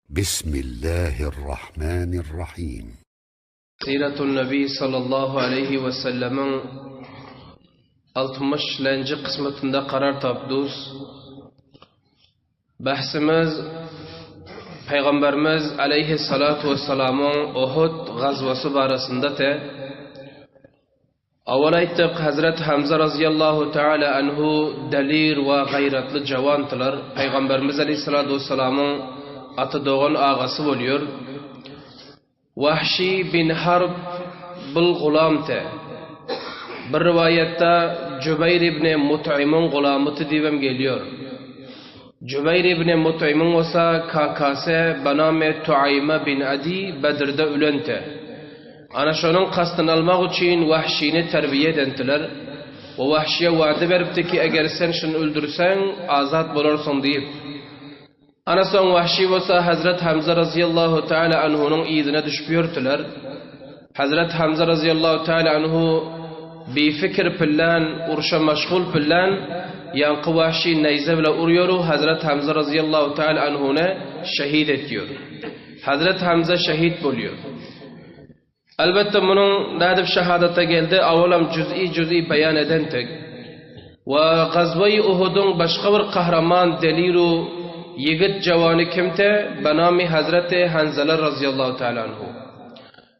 Bismillahirrahmanirrahim. Siratun Nabi sallallahu aleýhi we sellemiň 60 lenji kysmatynda karar tapdus. Bahsimiz Pygamberimiz aleýhi salatu we salamyň Uhud gazwasy barasynda te. Awal aýtdyk, Hezret Hamza razyýallahu taala anhu dalir we gaýratly jawandylar. Pygamberimiz aleýhissalatu wessalamyň ata dogan agasy bolýar. Wahşi bin Harb bul gulamdy. Bir riwaýatda Jubeýr ibn Mut'ymyň gulamydy diýibem gelýär. Jubeýr ibn Mut'ymyň bolsa kakasy banamy Tuaýma bin Adi Bedrde ölendi. Ana şonuň kastyny almak üçin Wahşyny terbiýe edendiler we Wahşyýa wada beripdi ki, eger sen şuny öldürseň, azat bolarsyň diýip. Ana soň Wahşy bolsa Hazret Hamza razyýallahu taala anhunyň yzyna düşüp ýördiler. Hazret Hamza razyýallahu taala anhu bifikir pillän, urşa meşgul pillän, ýaňky Wahşy naýza bile urýar-u Hazret Hamza razyýallahu taala anhuny şehit etýär. Hazret Hamza şehit bolýar. Elbetde munuň nädip şehadata geldi awalam jüz'i-jüz'i beýan edendik. We gazwa-i Uhudyň başga bir kahraman deliru ýigit jawany kimte benami Hazreti Hanzala razyýallahu taala anhu.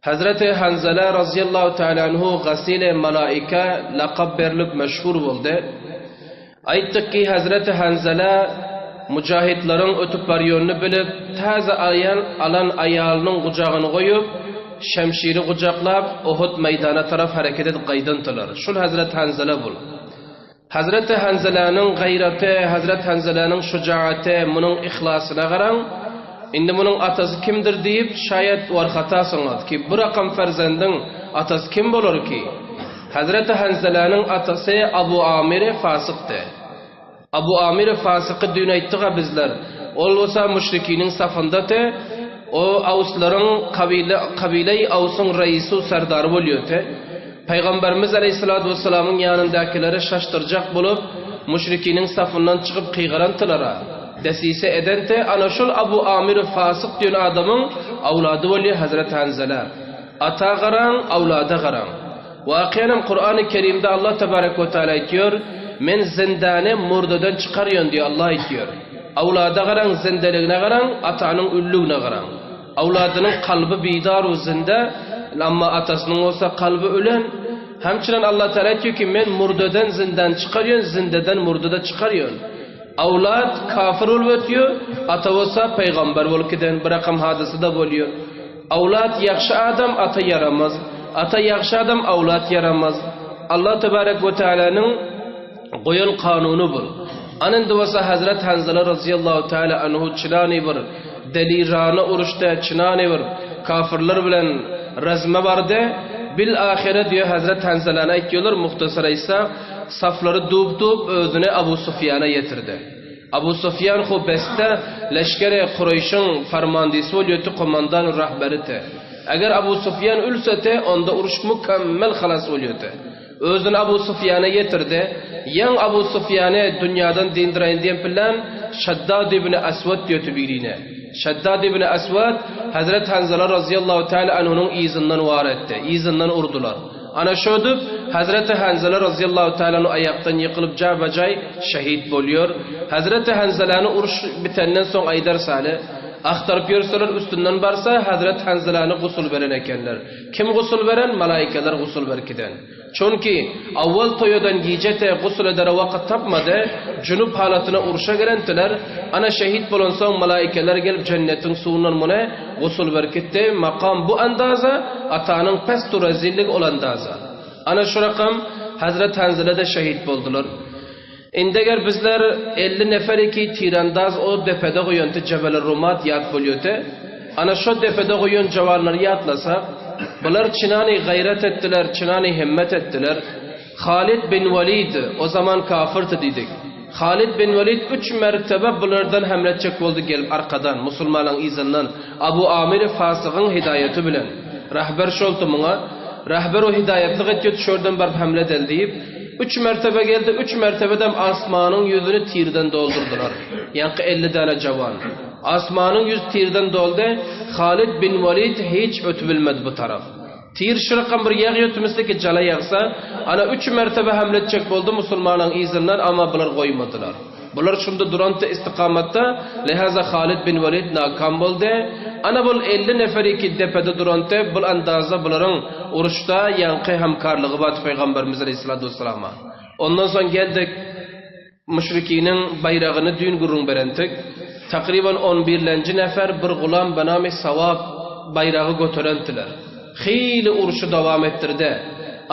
Hazreti Hanzala razyýallahu taala anhu gasile malaika lakap berlip meşhur boldy. Aýtdyk ki Hazreti Hanzala mujahidleriň ötüp barýanyny bilip, täze aýal alan aýalynyň gujagyny goýup, şemşiri gujaklap, Uhud meýdana tarap hereket edip gaýdyndylar. Şul Hazreti Hanzala bul. Hazreti Hanzalanyň gaýraty, Hazreti Hanzalanyň şujaaty, munuň yhlasyna garaň. Indi munuň atasy kimdir diýip, şaýat warhatasyňyz ki, bu rakam ferzendiň atasy kim bolar ki? Hezreti Hanzalanyň atasy Abu Amiri fasykdy. Abu Amiri fasyky düýn aýtdyk-a bizler. Ol bolsa müşrikiniň safyndady. O awslaryň kabile, kabileý awsyň reisi serdary bolýardy. Pygamberimiz aleýhissalatu wessalamyň ýanyndakyleri şaşdyrjak bolup, müşrikiniň safyndan çykyp kygyrantylara, desise edenti, ana şol Abu Amiri fasyk diýen adamyň awlady bolýar Hezreti Hanzala. Ata garaň, awlada garaň. Wakyýanam Kurany Kerimde Allah tebarek we taala aýtýar, Men zindany murdadan çykarýan diýip Allah aýtýar. Awlada garaň, zindeligine garaň, atanyň ölüligine garaň. Awladynyň kalby bidar we zinde, amma atasynyň bolsa kalby ölen. Hemçinen Allah taala aýtýar ki, Men murdadan zindany çykarýan, zindeden murdada çykarýan. Awlad kafir bolup ötýär, ata bolsa pygamber bolup giden bir rakam hadysada bolýar. Awlat ýagşy adam ata ýaramaz, ata ýagşy adam awlat ýaramaz. Allah tebarek we tealanyň goýan kanuny bul. Ana indi bolsa Hazret Hanzala razyýallahu teala anhu çynany bir delirana uruşda çynany bir kafirler bilen razma bardy. Bil ahyra diýe Hazret Hanzalany aýtýarlar muhtasar aýtsak saflary dup-dup özüni Abu Sufýana ýetirdi. Abu Sufýan hu beste leşgeri Kureýşiň farmandysy bolýardy, komandan rahberidi. Eger Abu Sufýan ölsedi, onda uruş mükemmel halas bolýardy. Özüni Abu Sufýana ýetirdi. Ýaň Abu Sufýany dünýadan dyndyraýyn diýen bilen Şaddad ibn Aswad diýerdi birine. Şaddad ibn Aswad Hezret Hanzala razyýallahu taala anhunyň yzyndan war etdi. Yzyndan urdular. Ana şödüp, Hezreti Hanzala razyýallahu taala anhu aýakdan ýykylyp jabajaý şehit bolýar. Hezreti Hanzalany uruş bitenden soň aýdar saly, agtaryp ýörseler üstünden barsa, Hezreti Hanzalany gusul beren ekenler. Kim gusul beren? Malaikalar gusul berkiden. Çünki, awwal toýadan gije-te gusul edere wakyt tapmady, junup halatyna urşa gelentiler, ana şehit bolansoň malaikalar gelip jennetiň suwundan muny gusul berkitdi, makam bu andaza, atanyň pest u rezilligi ol andaza. Ana şu rakam Hazret Hanzala-da şehit boldular. Indi eger bizler 50 nefer iki tirandaz o depede goýanty Jebel-i Rumat ýat bolýoty, ana şo depede goýan jawanlary ýatlasak, bular çynany gaýrat etdiler, çynany himmet etdiler. Halid bin Walid o zaman kafirdi diýdik. Halid bin Walid üç mertebe bulardan hemle etjek boldy gelip arkadan, musulmanaň yzyndan, Abu Amiri Fasygyň hidaýaty bilen. Rahber şoldy muňa. Rahber o hidaýatlyk etýärdi, şordan baryp hemle edeli diýip. Üç mertebe geldi, üç mertebedem asmanyň ýüzüni tirden doldurdylar. Ýaňky 50 däne jawan. Asmanyň ýüz tirden doldy, Halid bin Walid hiç ötübilmedi bu tarap. Tir şyrkam bir ýag ýötümisi ki jala ýagsa, ana üç mertebe hamle etjek boldy musulmanaň yzyndan amma bular goýmadylar. Bular şunda duranta istikamatda, lehaza Halid bin Walid nakam boldy. Ana bul 50 neferi ki depede duranta bul andaza bularyň uruşda ýaňky hamkarlygy bardy Pygamberimiz aleyhissalatu vesselama. Ondan soň geldik Müşrikiniň baýragyny düýn gürrüň berentik. Takryban on birlenji nefer bir gulam benami Sawap baýragy göterentiler. Hili urşy dowam etdirdi.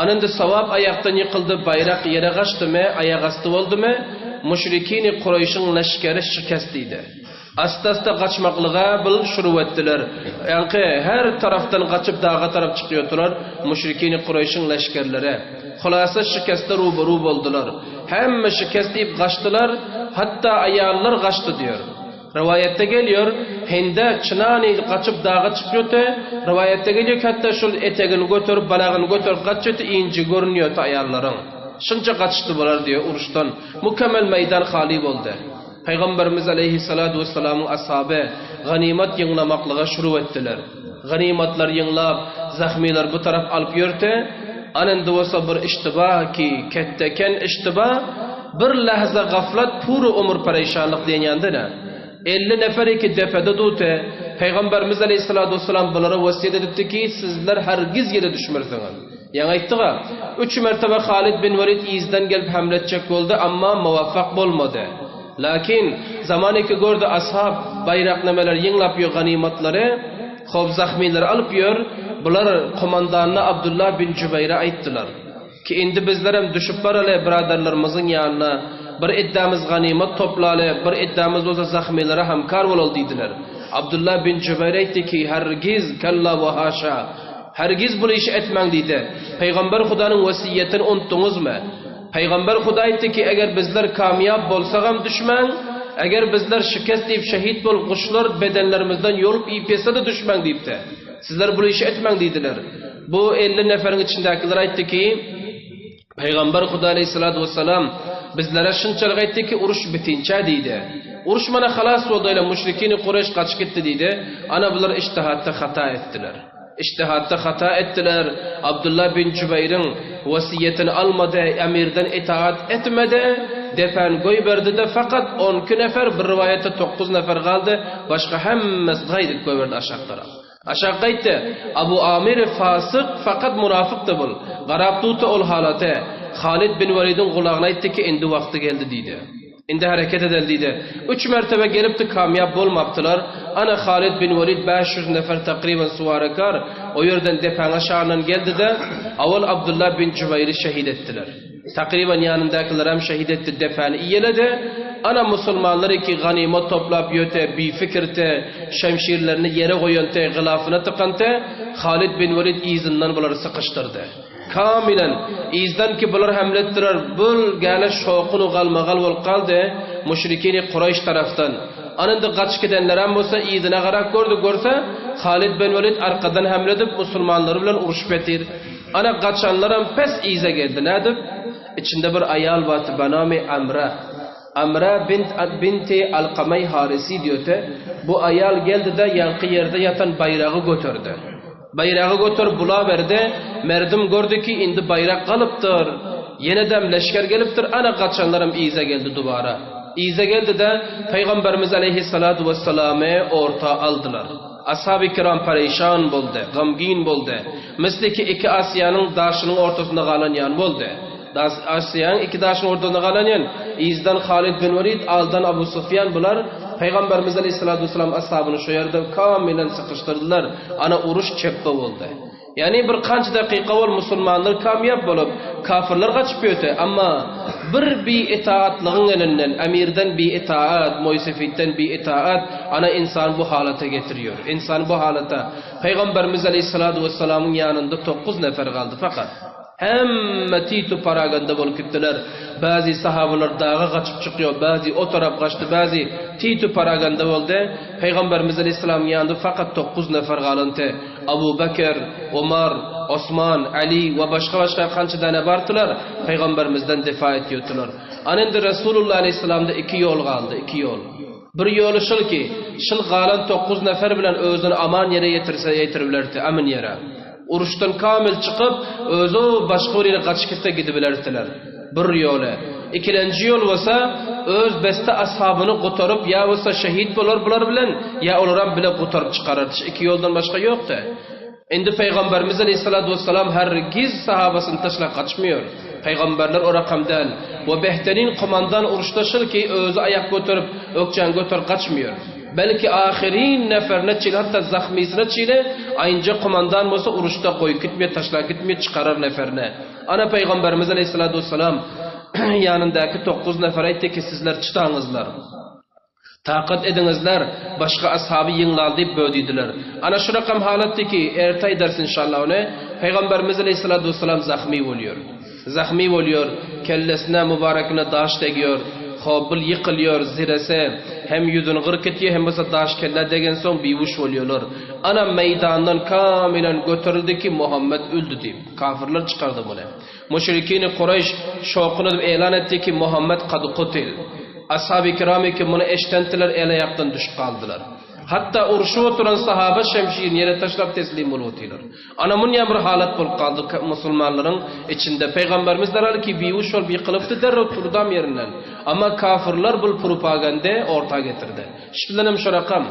Anyndy Sawap aýakdan ýykyldy, baýrak ýere gaçdymy, aýagasty boldumy, müşrikini Kureýşiň leşgeri şikest diýdi. Asta-asta gaçmaklyga bil şuruw etdiler. Ýaňky her tarapdan gaçyp daga tarap çykýardylar, müşrikini Kureýşiň leşgerleri. Hulasa şikeste rubaru boldular. Hemme şikest diýip gaçdylar, hatda aýallar gaçdy diýer. Rowaýatda gelýär, Hinde çynany gaçyp daga çykýardy, rowaýatda gelýär ki hatda şol etegini göterip, balagyny göterip gaçýardy, inji görünýärdi aýallaryň. Şunça gaçyşdy bular diýer uruşdan. Mükemmel meýdan haly boldy. Pygamberimiz aleýhissalatu wessalamyň ashaby ganymat ýygnamaklyga şuruw etdiler. Ganymatlary ýygnap, zahmylar bu tarap alyp ýörte, an indi bolsa bir iştiba ki, ketdeken iştiba, bir lahza gaflat pury umur pereýşanlyk diýen ýanda-da. 50 nefer iki depede dute, Pygamberimiz aleýhissalatu wessalam bulara wesýet edipdi ki, sizler hergiz ýere düşmersiňiz. Ýaňy aýtdyk-a, üç mertebe Halid bin Welid yzdan gelip hamle etjek boldy, amma muwaffak bolmady. Lakin, zaman iki gördi ashab baýraknameleri ýygnap ýör ganymatlary, hop zahmyleri alyp ýör, bular komandanyna Abdullah bin Jübeýre aýtdylar, ki indi bizlerem düşüp baraly byradarlarymyzyň ýanyna, bir iddämiz ganymat toplaly, bir iddämiz bolsa zahmylere hamkar bolaly diýdiler. Abdullah bin Jübeýr aýtdy ki, hergiz, kella we haşa! Hergiz bul işi etmäň diýdi. Pygamber Hudanyň wesýetini unutdyňyzmy? Pygamber Huda aýtdy ki, eger bizler kamýap bolsagam düşmäň, eger bizler şikest diýip şehit bolup guşlar bedenlerimizden ýolup iýip ýese-de düşmäň diýipdi. Sizler bul işi etmäň diýdiler. Bu 50 neferiň içindäkiler aýtdy ki, Pygamber Huda aleýhissalatu wessalam bizlere şunçalyk aýtdy ki, uruş bitinçä diýdi. Uruş mana halas boldy, ile müşrikini Kureýş gaçyp gitdi diýdi. Ana bular ijtihatda hata etdiler. Ijtihatda hata etdiler. Abdullah bin Jübeýriň wesýetini almady, emirden itaat etmedi, depäni goýberdi-de, fakat on iki nefer, bir riwaýatda dokuz nefer galdy, başga hemmesi gaýdyp goýberdi aşak tarap. Aşak gaýtdy. Abu Amir fasyk, fakat munafykdy bul. Garap durdy ol halata. Halid bin Welidiň gulagyna aýtdy ki, indi wagty geldi diýdi. Indi hereket edeli diýdi. Üç mertebe gelipdi, kamýap bolmapdylar. Ana Halid bin Welid 500 nefer takryban suwarekar o ýerden depäň aşagyndan geldi-de, awal Abdullah bin Jübeýri şehit etdiler. Takryban ýanyndakylaram şehit etdi depäni iýeledi. Ana musulmanlar iki ganymat toplap ýöte bifikirte şemşirlerini ýere goýante gylafyna tykante Halid bin Welid yzyndan bulary sykyşdyrdy. Kamilen yzdan ki bular hemle etdiler bul gäle şowkun-u galmagal bolup galdy müşrikini Kureýş tarafdan. Ana indi gaçyp gidenlerem bolsa yzyna garap gördi görse Halid bin Welid arkadan hemle edip musulmanlar bilen uruşyp ýatyr. Ana gaçanlaram pes yza geldi. Nädip? Içinde bir aýal bardy benami Amra. Amra bint binti Alkamay Harisi diýöte. Bu aýal geldi-de ýaňky ýerde ýatan baýragy göterdi. Baýragy göterip bula berdi. Merdim gördi ki indi baýrak galypdyr. Ýenedem leşger gelipdir. Ana gaçanlaram yza geldi dubara. Yza geldi-de Pygamberimiz aleýhissalatu wessalamy orta aldylar. Ashaby kiram pereýşan boldy, gamgyn boldy. Misli ki iki Asyýanyň daşynyň ortasynda galan ýaly boldy. Asyýanyň iki daşynyň ortasynda galan ýaly, yzdan Halid bin Welid, aldan Abu Sufýan bular Pygamberimiz aleýhissalatu wessalam ashabyny şo ýerde kamilen sykyşdyrdylar. Ana uruş çepbe boldy. Ýagny bir kança dakyka ol musulmanlar kamýap bolup, kafyrlar gaçyp ýöte, amma bir biitaatlygyň elinden, emirden biitaat, moýsefitden biitaat ana ynsany bu halata getirýär. Ynsany bu halata. Pygamberimiz aleýhissalatu wessalamyň ýanynda tokuz nefer galdy fakat. Hemme titu paraganda bolup gitdiler. Bäzi sahabalar daga gaçyp çykýar, bäzi o tarap gaçdy, bäzi titu paraganda boldy. Pygamberimiz aleýhissalamyň ýanynda fakat tokuz nefer galynty. Abu Bekr, Omar, Osman, Ali we başga-başga kança däne bardylar, Pygamberimizden difa etýärdiler. Ana indi Resulullah aleýhissalamda iki ýol galdy, iki ýol. Bir ýoly şul ki, şul galan tokguz nefer bilen özüni aman ýere ýetirse ýetiribilerdi, amin ýere. Uruşdan kamil çykyp, özi başga bir ýere gaçyp gitse gidibilerdiler. Bir ýoly. Ikilenji ýol bolsa, öz beste ashabyny gutaryp ýa bolsa şehit bolar bular bilen, ýa olaram bile gutaryp çykarardy. Şu iki ýoldan başga ýokdy. Indi Pygamberimiz aleýhissalatu wessalam hergiz sahabasyny taşlap gaçmýar. Pygamberler o rakam däl. We behterin komandan uruşda şul ki özi aýak göterip, ökjäni göterip gaçmýar. Belki ahyrin neferine çenli hatda zahmysyna çenli aýynja komandan bolsa uruşda goýup gitmeýär, taşlap gitmeýär, çykarar neferine. Ana Pygamberimiz aleýhissalatu wessalam ýanyndaky tokguz nefere aýtdy ki sizler çydaňyzlar. Takat ediňizler, başga ashaby ýygnal diýip bödidiler. Ana şu rakam halatdy ki, erte aýdarys inşallah ony, Pygamberimiz aleýhissalatu wessalam zahmy bolýar. Zahmy bolýar, kellesine, mübarekine daş degýär. Hop, bul ýykylýar, zirese, hem ýüzüni gyrk etýär, hem bolsa daş kellä degensoň bihuş bolýarlar. Ana meýdandan kamilen göterildi ki, Muhammet öldi diýip. Kafirler çykardy muny. Müşrikini Kureýş şowkun edip elan etdi ki, Muhammet kad kutil. Ashaby kiramy ki muny eşdendiler el-aýakdan düşüp galdylar. Hatda urşup oturan sahaba şemşirini ýere taşlap teslim bolup otyrlar. Ana munýa bir halat bolup galdy musulmanlaryň içinde. Pygamberimiz derhal ki bihuş bolup ýykylypdy derrew turdam ýerinden. Amma kafirler bul propagande orta getirdi. Şbilenem şu rakam.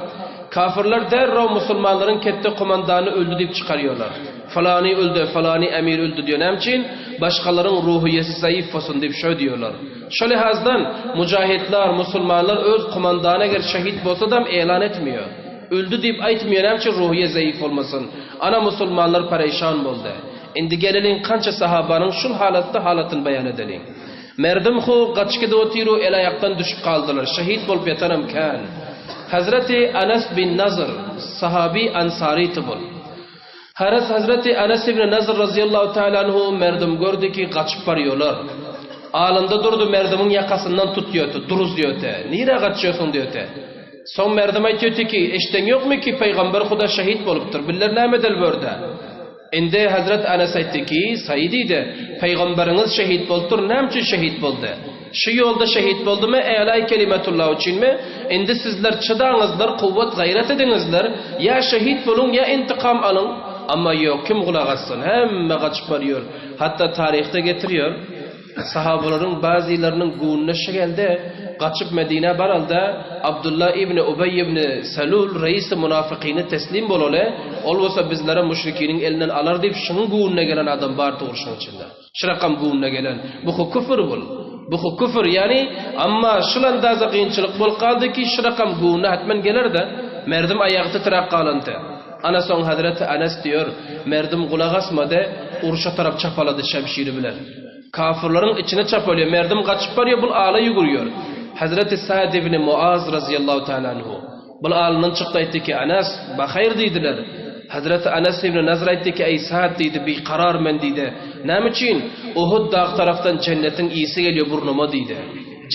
Kafirler derrew musulmanlaryň ketde komandany öldi diýip çykarýarlar. Falany öldi, falany emir öldi diýýär. Näme üçin? Başgalaryň ruhyýesi zaif bolsun diýip şo diýýärler. Şo lihazdan mujahidler, musulmanlar öz komandany eger şehit bolsadam elan etmeýär. Öldi diýip aýtmaýar. Näme üçin ruhyýe zaif bolmasyn. Ana musulmanlar pareýşan boldy. Indi geleliň kança sahabanyň şul halatda halatyny baýan edeliň. Merdim hu gaçyp gidip otyr-u el-aýakdan düşüp galdylar. Şehit bolup ýatanam kän. Hazreti Anas bin Nazr, sahaby Ansary tubul. Haras Hazreti Anas ibn Nazr razyýallahu taala anhu merdim gördi ki gaçyp barýolar. Alynda durdy merdimiň ýakasyndan tutýoty, duruzýoty. Nirä gaçýosyň diýoty. Soň merdim aýtýoty ki, eşden ýokmy ki pygamber Huda şehit bolupdyr. Biller näme edel börde. Indi Hezret Enes aýtdy ki, Saýy diýdi, Pygamberiňiz şehit bolupdyr, näme üçin şehit boldy? Şu ýolda şehit boldumy, Älaý kelimetullah üçinmi? Indi sizler çydaňyzlar, kuwwat gaýrat ediňizler, ýa şehit boluň, ýa intikam alyň. Amma ýok, kim gulak assyn, hemme gaçyp barýar. Hatda taryhda getirýär. Sahabalaryň bazylarynyň göwnüne şu geldi, gaçyp Medinä baralda, Abdulla ibni Ubeý ibni Selul reisi munafykyny teslim bolaly, ol bolsa bizlere müşrikiniň elinden alar diýip şuň göwnüne gelen adam bardy urşuň içinde. Şu rakam göwnüne gelen. Bu hu küfür bul. Bu hu küfür ýani amma şul andaza kynçylyk bolup galdy ki şu rakam göwnüne hatmen geler-de, merdim aýagy titräp galyndy. Ana soň hezreti Enes diýer, Merdim gulak asmady, urşa tarap çapalady şemşiri bilen. Kafyrlaryň içine çapalýar, merdim gaçyp barýar, bul ala ýügürýär. Hezreti Sa'd ibn Muaz razyýallahu taala anhu. Bul alyndan çykdy aýtdy ki, Enes, bahaýr diýdiler. Hezreti Enes ibn Nazr aýtdy ki, Eý Sa'd diýdi, bikarar men diýdi. Näme üçin? Uhud dag tarapdan jennetiň ysy gelýär burnuma diýdi.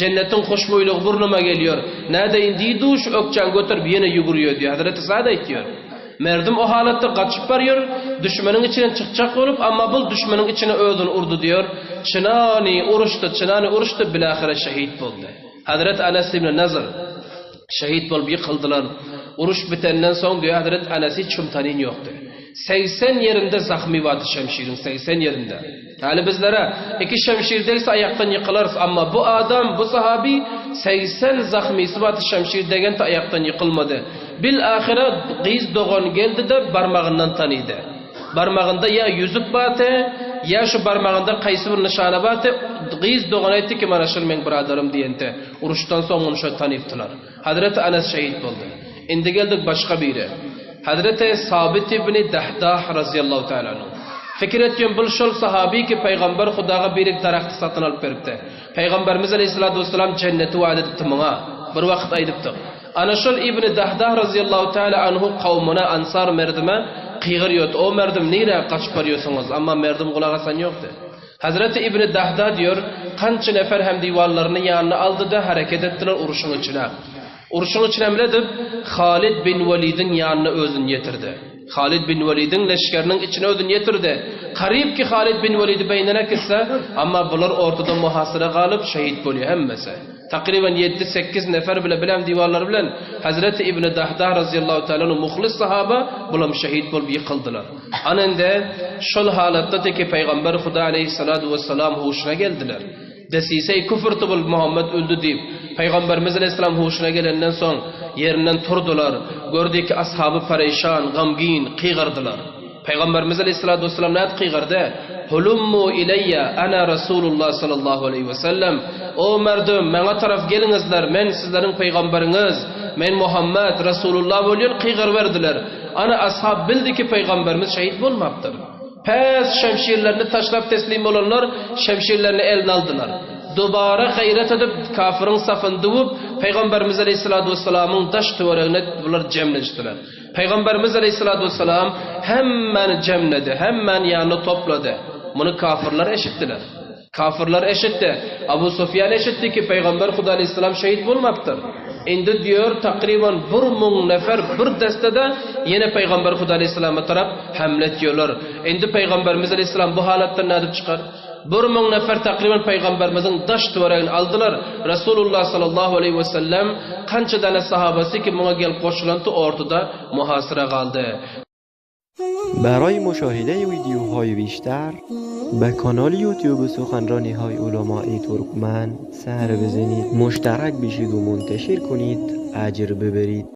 Jennetiň hoşboýlygy burnuma gelýär. Nädeýin diýdi, şu ökjäni göterip ýene ýügürýär diýýär. Hezreti Sa'd aýtýar. Merdim o halatda gaçyp barýar, düşmeniň içinden çykjak bolup, amma bul düşmeniň içine özüni urdy diýýär. Çynany uruşdy, çynany uruşdy, bilahyra şehit boldy. Hezreti Enes ibn Nazr şehit bolup ýykyldylar. Uruş bitenden soň diýýär, Hezreti Enes hiç kim tanyn ýokdy. 80 ýerinde zahmy bardy şemşiriň, 80 ýerinde. Häli bizlere iki şemşir degse aýakdan ýykylarys, amma bu adam, bu sahaby 80 zahmysy bardy şemşir degende aýakdan ýykylmady. Bil ahyra gyz dogan geldi-de barmagyndan tanydy. Barmagynda ýa ýüzük bardy, ýa şu barmagynda kaýsy bir nyşana bardy, gyz dogan aýtdy ki mana şul meň byradarym diýende, uruşdan soň muny şo tanypdylar. Hazreti Anas şehit boldy. Indi geldik başga bire. Hazreti Sabit ibni Dahdah razyýallahu taala anhu. Pikir etýän bul şol sahaby ki pygamber Hudaga birik daragty satyn alyp beripdi. Pygamberimiz aleýhissalatu wessalam jenneti wada edipdi muňa. Bir wagt aýdypdyk. Ana şol ibni Dahdah razyýallahu taala anhu kowmuna ansar merdime kygyrýardy, O merdim nirä gaçyp barýarsyňyz? Amma merdim gulak asan ýokdy. Hazreti ibni Dahda diýer, Kança nefer hem diwanlaryny ýanyna aldy-da hereket etdiler uruşyň içine. Urşuň içine emr edip, Halid bin Welidiň ýanyna özüni ýetirdi. Halid bin Welidiň leşgeriniň içine özüni ýetirdi. Garyp ki Halid bin Welidi beýnine gitse, amma bular ortada muhasyra galyp, şehit bolýar hemmesi. Takryban ýeddi-sekiz nefer bile bilem diwarlary bilen Hazreti Ibni Dahdah razyýallahu taala anhu muhlis sahaba bulam şehit bolup ýykyldylar. Ana indi şol halatda teki Pygamber Huda aleýhissalatu wessalam huşuna geldiler. Desiseý küfür tubul Muhammet öldi diýip, Pygamberimiz aleýhissalam huşuna gelenden soň ýerinden turdular. Gördi ki ashaby pareýşan, gamgyn, kygyrdylar. Pygamberimiz aleýhissalatu wessalam nädip kygyrdy? Hulummu ileýýe, ana Rasulullah sallallahu aleýhi wesellem. O merdüm, maňa tarap geliňizler, men sizleriň pygamberiňiz, men Muhammet, Rasulullah bolýan kygyryberdiler. Ana ashab bildi ki pygamberimiz şehit bolmapdyr. Pes şemşirlerini taşlap teslim bolanlar şemşirlerini eline aldylar. Dubara gaýrat edip kafyryň safyny düwüp, pygamberimiz aleýhissalatu wessalamyň daş töweregine bular jemlenişdiler. Pygamberimiz aleýhissalatu wessalam hemmäni jemledi, hemmäni ýanyna toplady. Muny kafyrlar eşitdiler. Kafyrlar eşitdi. Abu Sufýan eşitdi ki, Pygamber Huda aleýhissalam şehit bolmapdyr. Indi diýer, takryban 1000 nefer bir dessede ýene Pygamber Huda aleýhissalama tarap hamle etýärler. Indi Pygamberimiz aleýhissalam bu halatdan nädip çykar? 1000 nefer takryban Pygamberimiziň daş töweregini aldylar. Resulullah sallallahu aleýhi we sellem kança däne sahabasy ki muňa gelip goşulandy ortada muhasyra galdy. برای مشاهده ویدیوهای بیشتر به کانال یوتیوب سخنرانی های علمای ترکمن سر بزنید مشترک بشید و منتشر کنید اجر ببرید.